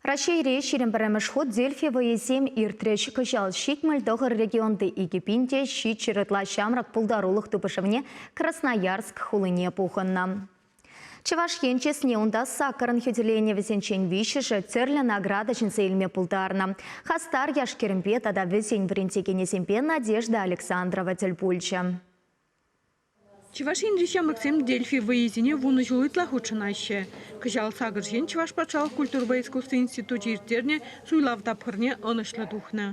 Раҫҫейре 21-мӗш хут Дельфи вӑййисем иртрӗҫ. Кӑҫал 79 регионти 2000 те 700 ытла ҫамрӑк пултарулӑх тупӑшӑвне Красноярск хулине пухӑннӑ. Чӑваш Ен чысне унта саккӑрӑн хӳтӗленӗ, вӗсенчен виҫҫӗшӗ тӗрлӗ награда ҫӗнсе илме пултарнӑ. Хастар яш-кӗрӗмпе тата вӗсен вӗрентекенӗсемпе Надежда Александрова тӗл пулчӗ. Чӑваш Енри ҫамрӑксем Дельфи вӑййисене 10 ҫул ытла хутшӑнаҫҫӗ. Кӑҫал сакӑр ҫын Чӑваш патшалӑх культурӑпа искусство институчӗ ирттернӗ суйлав тапхӑрне ӑнӑҫлӑ тухнӑ.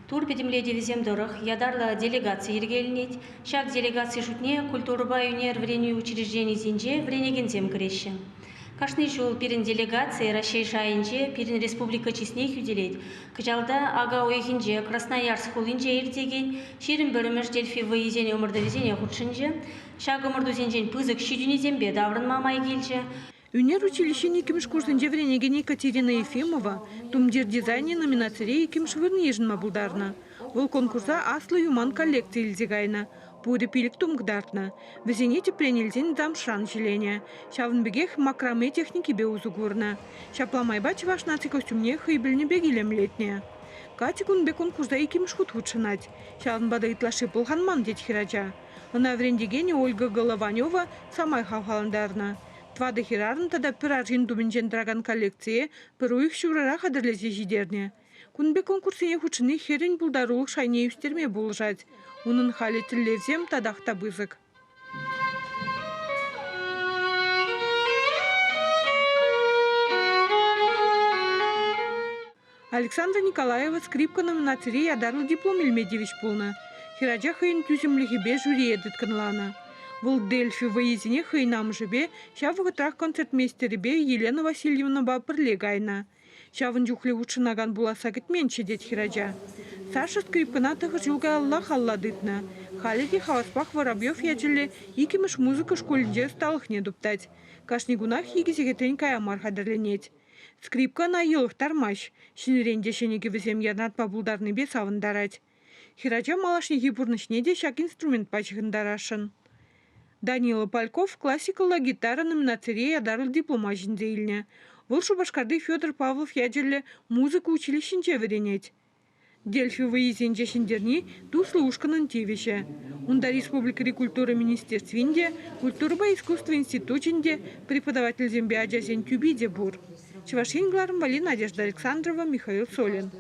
Тур пӗтӗмлетӗвӗсем тӑрӑх ятарлӑ делегаци йӗркеленет. Ҫак делегаци шутне культурӑпа ӳнер вӗренӳ учрежденийӗсенче вӗренекенсем кӗреҫҫӗ. Кашни ҫул пирӗн делегаци Раҫҫей шайӗнче пирӗн республика чысне хӳтӗлет. Кӑҫалта ака уйӑхӗнче Красноярск хулинче иртекен 21-мӗш Дельфи вӑййисен ӑмӑртӑвӗсене хутшӑнчӗ. Ҫак ӑмӑртусенчен пысӑк ҫитӗнӳсемпе таврӑнма май килчӗ. Ӳнер училищин иккӗмӗш курсӗнче вӗренекен Екатерина Ефимова «Тумтир дизайнӗ» номинацире иккӗмӗш вырӑн йышӑнма пултарнӑ. Вӑл конкурса Аслӑ Юман коллекци илсе кайнӑ. Пурӗ пилӗк тум кӑтартнӑ. Вӗсене тӗпрен илсен замшран ҫӗленӗ. Ҫавӑн пекех макраме техникипе усӑ курнӑ. Ҫапла майпа чӑваш наци костюмне хӑй пӗлнӗ пек илемлетнӗ. Катя кун пек конкурса иккӗмӗш хут хутшӑнать. Ҫавӑнпа та ытлашши пӑлханман, тет хӗрача. Ӑна вӗрентекенӗ Ольга Голованева самай хавхалантарнӑ. Тӑватӑ хӗрарӑм тата пӗр арҫын тумӗнчен тӑракан коллекцие пӗр уйӑх ҫурӑра хатӗрлесе ҫитернӗ. Кун пек конкурссене хутшӑнни хӗрӗн пултарулӑх шайне ӳстерме пулӑшать. Унӑн халӗ тӗллевсем татах та пысӑк. Александра Николаева скрипка номинацире ятарлӑ диплом илме тивӗҫ пулнӑ. Хӗрача хӑйӗн тӳсӗмлӗхӗпе жюрие тыткӑнланӑ. Вӑл Дельфи вӑййисене хӑйӗн амӑшӗпе, ҫав вӑхӑтрах концертмейстерӗпе Елена Васильевнӑпа пӗрле кайнӑ. Ҫавӑн чухлӗ хутшӑнакан пуласса кӗтменччӗ, тет хӗрача. Саша скрипкӑна тӑхӑр ҫул каяллах алла тытнӑ. Халӗ те хаваспах Воробьев ячӗллӗ иккӗмӗш музыка шкулӗнче ӑсталӑхне туптать. Кашни кунах икӗ сехетрен кая мар хатӗрленет. Скрипка ӑна йӑлӑхтармасть, ҫӗнӗрен те ҫӗнӗ кӗвӗсем янратма пултарнипе савӑнтарать. Хӗрача малашнехи пурнӑҫне те ҫак инструментпа ҫыхӑнтарасшӑн. Данила Пальков классикӑлла гитара номинацире ятарлӑ диплома ҫӗнсе илнӗ. Вӑл Шупашкарти Федор Павлов ячӗллӗ музыка училищинче вӗренет. Дельфи вӑййисенче ҫӗнтерни туслӑ ушкӑнӑн тивӗҫӗ. Унта республикӑри культура министерствин те, культурӑпа искусство институчӗн те, преподавательсемпе ачасен тӳпи те пур. Чӑваш Ен кӑларӑм валли Надежда Александрова, Михаил Солин.